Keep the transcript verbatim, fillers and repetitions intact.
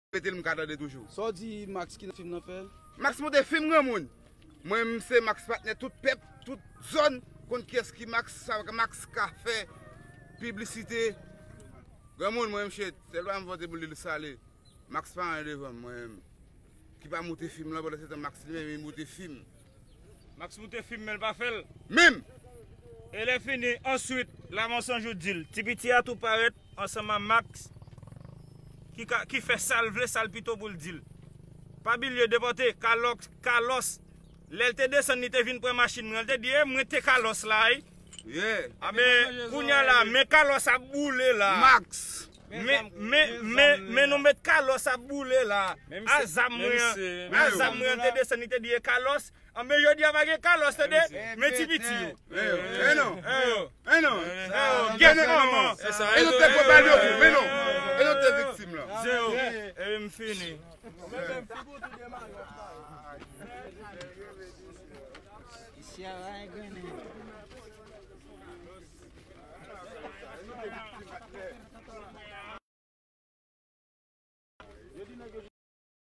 Repete l, m ka tande toujou. Sa w di Max ki nan fim nan fè? Max monte fim, granmoun. Mwen menm se Max patnè tout pèp, tout zòn, konn kiyès ki Max, sa Max ka fè piblisite. Granmoun, mwen menm shit, sèl bagay m vote pou li, l sale. Max pa anyen devan m, mwen menm. Ki pa monte fim lan, pandan se tan Max li menm, li monte fim. Max monte fim, men l pa fè l. Menm! E lè fini, answit, la Masanjou di l, ti piti a tou parèt ansanm a Max, ki ka, ki fè sa l vle, sa l pito pou l di l. Pa bliye depòte Kalòs, Kalòs. Lè l te desann, li te vin pran machin mwen, l te di, e, mwen te Kalòs la, wi. Yeah. A, men, kounye a la, men Kalòs ap boule la. Max. Men, men, men, men nou met Kalòs ap boule la. A zam mwen an, a zam mwen an te desann, li te di, e Kalòs. Anben, jodi a pa gen Kalòs, tande? Men ti piti yo. E non. E non. E non. E non. Gen kòman. E nou te pran bal yo tou, men non. E nou te viktim lan. Zewo. E m fini. Isi a la, e grennen.